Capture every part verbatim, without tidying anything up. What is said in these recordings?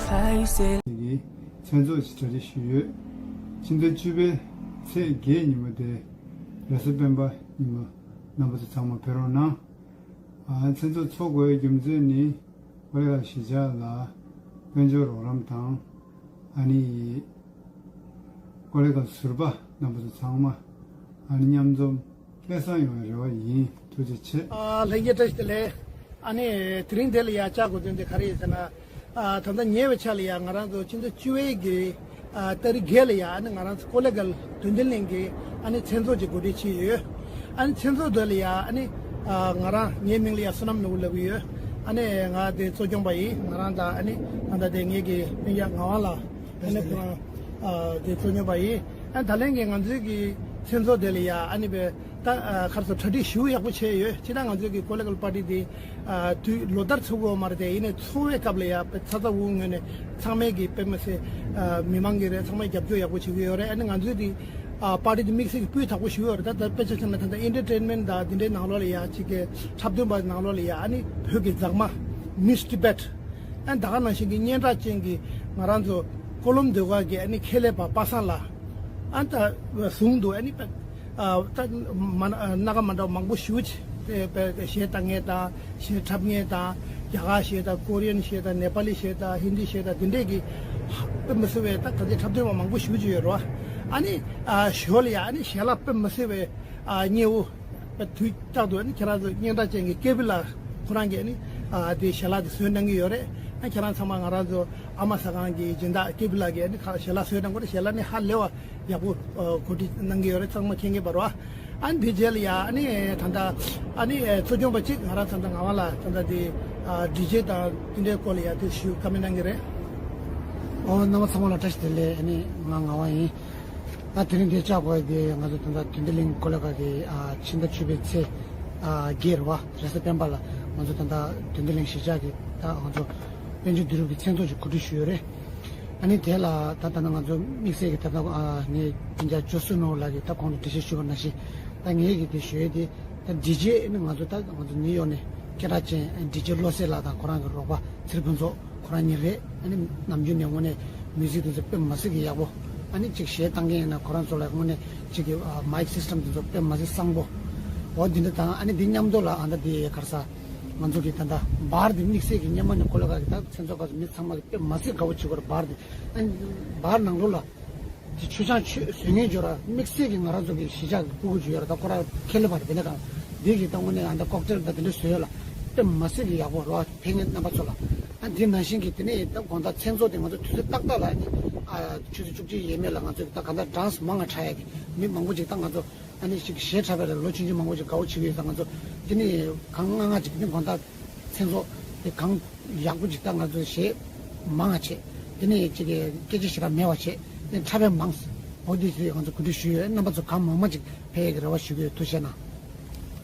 གི་མཚན་ཚོགས་ཀྱི་གྲ་སྒྲིག་ཞུས་ཡོད། ཕྱི་ཟླ་བཅུ་པའི་ཚེས་བརྒྱད་ཉིན་མོ་དེ་རེས་གཟའ་སྤེན་པ་ཉིན་མོ་རྣམ་པ་ཚོ་ཚང་མ་ཕེབས་རོགས་གནང་། ཨ། མཚན་ཚོགས་འཚོགས་དགོས་རྒྱུ་མཚན་ནི་ཀོ་ལི་གྷལ་གཞིས་ཆགས་ལ་དཔལ་འབྱོར་རོགས་རམ་དང་། ཨ་ནི་ཀོ་ལི་གྷལ་ཟུར་པ་རྣམ་པ་ཚོ་ཚང་མ་ཨ་ནི་མཉམ་འཛོམས་སྐལ་བཟང་ཡོང་བའི་རེ་བ་ཡིན། ཐུགས་རྗེ་ཆེ། ཨ། ལྷན་རྒྱས་བཀྲ་ཤིས་བདེ་ལེགས། ཨ་ནི་དེ་རིང་འདི་ལ་ཡ་བཅར་དགོས་དོན་དེ་ག་རེ་ཡིན་ཟེར་ན། ཨ། ད་ལྟ་ཉེ་བའི་ཆར་ལ་ཡ་ང་རང་ཚོ་ཕྱི་ཟླ་བཅུ་པའི་གི་ཨ། ཏ་རིག་བརྒྱད་ལ་ཡ་ཨ་ནི་ང་རང་ཚོ་ཀོ་ལི་གྷལ་དོན་ལྡན་གླིང་གི་ཨ་ནི་མཚན་ཚོགས་ཅིག་གོ་སྒྲིག་བྱས་ཡོད། ཨ་ནི་མཚན་ཚོགས་འདི་ལ་ཡ་ཨ་ནི་ཨ། ང་རང་ངའི་མིང་ལ་ཡ་བསོད་ནམས་ནོར་བུ་ལབ་ཀྱི་ཡོད། ཨ་ནི་ང་དེ་གཙོ་སྐྱོང་པ་ཡིན། ང་རང་དང་ཨ་ནི་ད་ལྟ་དེ་ངེད་ཀྱི་སྤུན་ཀྱག་ངག་དབང་ལགས་ཨ་ནི་ཁོ་རང་ཨ། དེ་གཙོ་སྐྱོང་པ་ཡིན། ཨ། ད་ལན་གྱི་ང་ཚོའི་གི་མཚན་ཚོགས་དེ་ལ་ཡ་ཨ་ནི་བས། ད་ཨ། ཁར་སོ་གྲ་སྒྲིག་ཞེ་པོ་ཡག་པོ་བྱས་ཡོད། ཅི་ད་ང་ཚོའི་གི་ཀོ་ལི་གྷལ་པར་ཊི་དེ་ཨ། དུས་ལོ་ལྟར་ཚོགས་ཀྱི་ཡོད་མ་རེད་དེ། ཡིན་ནའི་ཚོགས་པའི་སྐབས་ལ་ཡ་ཚ་ཚ་འུར་འུར་ངང་ནས་ཚང་མས་གི་དཔེ་མི་སྲིད་ཨ། མི་མང་གི་རེད། ཚང་མས་རྒྱབ་སྐྱོར་ཡག་པོ་བྱེད་ཀྱི་ཡོད་རེད། ཨ་ནི་ང་ཚོའི་དེ་ཨ། པར་ཊི་དེ་དམིགས་བསལ་གྱི་སྤུས་དག་པོ་ཞེ་པོ་ཡོད་རེད། ད་ད་དཔེ་ཆ་བཞག་ན་ད་ལྟ་ཨེན་ཊར་ཊེན་མེན་ཊི་དང་དེ་འདྲའི་ནང་ལོགས་ལ་ཡ་ཅིག་གི་འཁྲབ་སྟོན་པ་ནང་ལོགས་ལ་ཡ་ཨ་ནི་བོད་ཀྱི་མཛངས་མ་མིས་ཊི་བེཊ། ཨ། ད་ག་ནང་བཞིན་གྱི་སྙན་གྲགས་ཅན་གྱི་ང་རང་ཚོ་ཀོ་ལོམ་ཟློས་གར་གྱི་ཨ་ནི་ཁེ་ལས་པ་པ་སངས་ལགས། ཨ། ད་ཟུང་དུ་ཨ་ནི་ཨ། ད་མ་སྣ་ཁ་མ་འདྲ་བ་མང་པོ་ཞེ་པོ་ཅིག་དཔེ་དཔེ་གཞས་བཏང་མཁན་དང་གཞས་འཁྲབ་མཁན་དང་། རྒྱ་གར་གཞས་དང་། ཀོ་རི་ཡན་གཞས་དང་། ནེ་པ་ལི་གཞས་དང་། ཧིན་དི་གཞས་དང་། དེ་འདྲས་ཀྱི་དཔེ་མི་སྲིད་པའི་ད་ག་ཚོད་འཁྲབ་སྟོན་པ་མང་པོ་ཞེ་པོ་ཅིག་ཡོད་རེད་པ། ཨ་ནི་ཨ། ཞོར་ལ་ཡ་ཨ་ནི་ཞལ་ལག་དཔེ་མི་སྲིད་པའི་ཨ། མཉེས་པོ། དུས་རྟག་ཏུ་ཨ་ནི་ཁྱེད་རང་ཚོ་སྙན་གྲགས་ཅན་གྱི་ཀེ་པི་ལགས་ཁོ་རང་གིས་ཨ་ནི་ཨ། དེ་ཞལ་ལག་དེ་བཟོས་གནང་གི་ཡོད་རེད། ཨ། ཁྱེད་རང་ཚང་མ་ང་རང་ཚོ་ཨ་མ་ཟ་ཁང་གི་སྦྱིན་བདག་ཀེ་པི་ལགས་ཀྱིས་ཨ་ནི་ཁ་ཞལ་ལག་བཟོས་གནང་གི་ཡོད་རེད། ཞལ་ལག་ནི་ཧ་ལས་པ་ཡག་པོ་ཨ། གོ་སྒྲིག་གནང་གི་ཡོད་རེད། ཚང་མ་མཁྱེན་གྱི་རེད་པ། ཨ་ནི་དེ་རྗེས་ལ་ཡ་ཨ་ནི་ད་ལྟ་ཨ་ནི་གཙོ་སྐྱོང་པ་གཅིག་ང་རང་ཚོ་ད་ལྟ་ངག་དབང་ལགས་ད་ལྟ་དེ་ཨ། ཌི་ཇེ་དང་དེ་འདྲའི་སྐོར་ལ་ཡ་དེ་ཞུ་བཀའ་མོལ་གནང་གི་རེད། ཨོ། རྣམ་པ་ཚང་མ་ལ་བཀྲ་ཤིས་བདེ་ལེགས། ཨ་ནི་ང་ངག་དབང་ཡིན། ཨ། དེ་རིང་འདིར་བཅར་དགོས་དེ་ང་ཚོ་ད་ལྟ་དོན་ལྡན་གླིང་ཀོ་ལི་གྷལ་གྱི་ཨ། ཕྱི་ཟླ་བཅུ་པའི་ཚེས་ཨ། བརྒྱད་རེད་པ། རེས་གཟའ་སྤེན་པ་ལ་ང་ཚོ་ད་ལྟ་དོན་ལྡན་གླིང་གཞིས་ཆགས་ཀྱི་ད་ང་ཚོ་དཔལ་འབྱོར་བསྡུ་རུབ་ཀྱི་མཚན་ཚོགས་ཅིག་གོ་སྒྲིག་ཞུས་ཡོད་རེད། ཨ་ནི་དེ་ལ་ད་ད་ལྟ་ང་ཚོ་དམིགས་བསལ་གྱི་ད་ལྟ་ཨ། ངའི་སྤུན་ཀྱག་ཇོ་སུ་ནོར་བུ་ལགས་ཀྱིས་ད་གོང་དུ་འགྲེལ་བཤད་ཞུས་པ་ནང་བཞིན། ད་ངེད་ཀྱིས་དེ་ཞུ་ཡས་དེ་ད་ཌི་ཇེ་ནི་ང་ཚོ་ད་ང་ཚོ་ནིའུ་ཡོག་ནས་སྐད་གྲགས་ཅན་ཌི་ཇེ་བློ་གསལ་ལགས་དང་ཁོ་རང་གི་རོགས་པ་ཚེ་རིང་ཕུན་ཚོགས་ཁོ་རང་གཉིས་རེད། ཨ་ནི་ནམ་རྒྱུན་ནས་དངོས་གནས་མིའུ་ཟིག་དེ་ཚོ་དཔེ་མ་སྲིད་ཀྱི་ཡག་པོ། ཨ་ནི་ཅིག་གཞས་བཏང་མཁན་ཡིན་ན་ཁོ་རང་ཚོ་ལ་དངོས་གནས་ཅིག་གི་ཨ། མའིག་སིས་ཊམ་དེ་ཚོ་དཔེ་མ་སྲིད་བཟང་པོ། འོ་འདི་འདྲ་དང་། ཨ་ནི་འདི་མཉམ་དུ་ལ་ཨ། ད་འདི་ག་རེ་ཟ། ང་ཚོ་གི་ད་ལྟ་བར་འདི་དམིགས་བསལ་གྱི་སྔོན་མ་ནས་ཀོ་ལི་གྷལ་གྱི་ད་མཚན་ཚོགས་སྐབས་སུ་མི་ཚང་མ་གི་དཔེ་མ་སྲིད་དགའ་པོ་བྱེད་ཀྱི་ཡོད་རེད། བར་འདི། ཨ་ནི་བར་ནང་ལོགས་ལ། དེ་མཆོད་ཆང་མཆོད་བཟོ་མཁན་ཅིག་ཡོད་ར། དམིགས་བསལ་གྱི་ང་རང་ཚོ་གི་གཞིས་ཆགས་ཀྱི་སྤུ་གུ་ཅིག་ཡོད་ར། ད་ཁོ་རང་ཁེ་ལས་པ་རེད། དེ་ནས་གང་འདི་གི་ད་དངོས་གནས་ཨ། ད་ཀོག་ཊེལ་དང་དེ་འདྲ་བཟོས་ཡོད་ལ། དཔེ་མ་སྲིད་ཀྱི་ཡག་པོ་རེད་པ། ཕེབས་མཁན་རྣམ་པ་ཚོ་ལ། ཨ། དེ་ནང་བཞིན་གྱི་དེ་ནས་ད་དགོང་དག་མཚན་ཚོགས་དེ་ང་ཚོ་དུས་ཚོད་ཏག་ཏག་ལ་ཨ་ནི་ཨ། ཆུ་ཚོད་བཅུ་གཅིག་ཡས་མས་ལ་ང་ཚོ་ད་གང་ལྟར་གྲངས་མང་ང་དྲག་ཡ་གི་མི་མང་པོ་ཅིག་ད་ང་ཚོ་ཨ་ནི་ཅིག་གཞས་འཁྲབ་པ་ལ་ལོ་ཆུང་ཆུང་མང་པོ་ཅིག་དགའ་པོ་བྱེད་ཀྱི་ཡོད། ད་ང་ཚོ་དེ་ནས་གང་ང་ང་ཅིག་དེ་དགོང་དག་མཚན་ཚོགས་དེ་གང་ཡག་པོ་ཅིག་ད་ང་ཚོ་གཞས་མང་ང་བྱས། དེ་ནས་ཅིག་གི་སྐད་ཆ་ཞེ་དྲག་མེད་པ་བྱས། དེ་འཁྲབ་པ་མང་། འོ་དེ་ཚོ་ང་ཚོ་གོ་སྒྲིག་ཞུས་ཡོད། རྣམ་པ་ཚོ་གང་མང་མང་ཅིག་ཕེབས་ཡ་གི་རེ་བ་ཞུ་གི་ཡོད། ཐུགས་རྗེ་གནང་།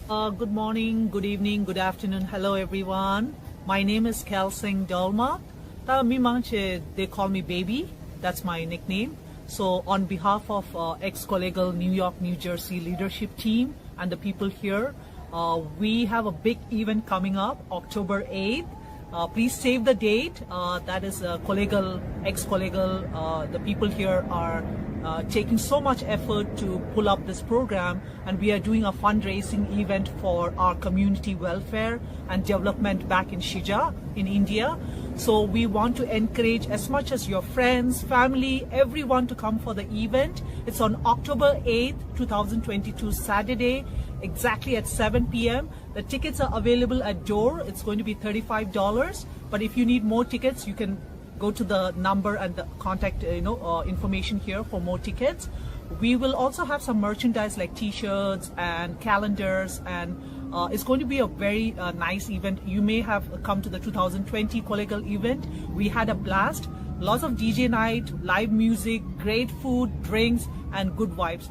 Uh, good morning, good evening, good afternoon. Hello, everyone. My name is Kelsing Dolma. ད་མི་མང་ཆེ་they call me Baby. That's my nickname. So, on behalf of uh, ex Kolegal New York, New Jersey leadership team and the people here, uh, we have a big event coming up October eighth. Uh, please save the date. Uh, that is uh, Kolegal, ex Kolegal. Uh, the people here are uh, taking so much effort to pull up this program, and we are doing a fundraising event for our community welfare and development back in Shija in India. So we want to encourage as much as your friends, family, everyone to come for the event. It's on October eighth, two thousand twenty-two, Saturday, exactly at seven p.m. The tickets are available at door. It's going to be thirty-five dollars. But if you need more tickets, you can go to the number and the contact uh, you know uh, information here for more tickets. We will also have some merchandise like t-shirts and calendars, and uh, it's going to be a very uh, nice event. You may have come to the two thousand twenty Kolegal event. We had a blast. Lots of D J night, live music, great food, drinks, and good vibes.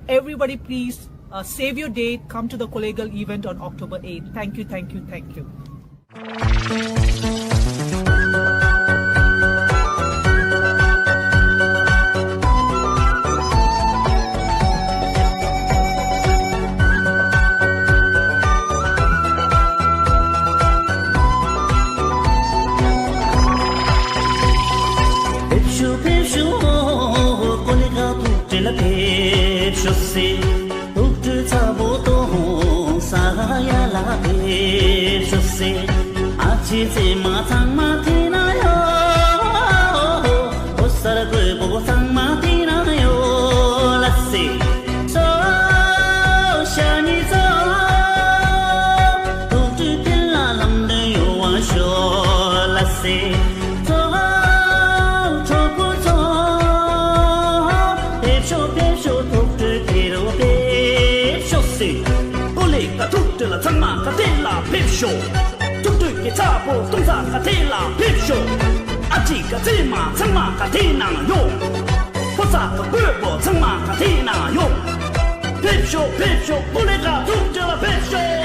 Everybody, please uh, save your date. Come to the Kolegal event on October eighth. Thank you, thank you, thank you. ཐུགས་སྤྲོ་ཚ་པོ་གཏོང་ས་ཡ་ལ་ཕེབས་ཤོག་ཟེར། ཨ་ཅེ་ཙེ་མ་ཚང་མ་དེ་ན་ཡོད། ཕོ་གསར་རྒོད་པོ་ཚང་མ་དེ་ན་ཡོད་ལ་ཟེར། སོ་ཤ་ཉི་ཚོ་ཐུགས་སྤྲོ་འཕེལ་ལ་ལམ་སྟོན་ཡོང་བ་ཤོག་ལ་ཟེར། ཚོ་གྲོགས་པོ་ཚོ། ཕེབས་ཤོག་ཕེབས་ཤོག་ཐུགས་སྤྲོ་དེ་རུ་ཕེབས་ཤོག་ཟེར། ཨོ་ལེ་ཀ་ཐུགས་སྤྲོ་ལ་ཚང་མ་ག་དེ་ལ་ཕེབས་ཤོག་ཐུགས་སྤྲོ་གི་ཚ་པོ་གཏོང་ས་ག་དེ་ལ་ཕེབས་ཤོག་ཨ་ཅེ་ཀ་ཙེ་མ་ཚང་མ་ག་དེ་ན་ཡོད། ཕོ་གསར་རྒོད་པོ་ཚང་མ་ག་དེ་ན་ཡོད། ཕེབས་ཤོག་ཕེབས་ཤོག་ཨོ་ལེ་ཀ་ཐུགས་སྤྲོ་ལ་ཕེབས་ཤོག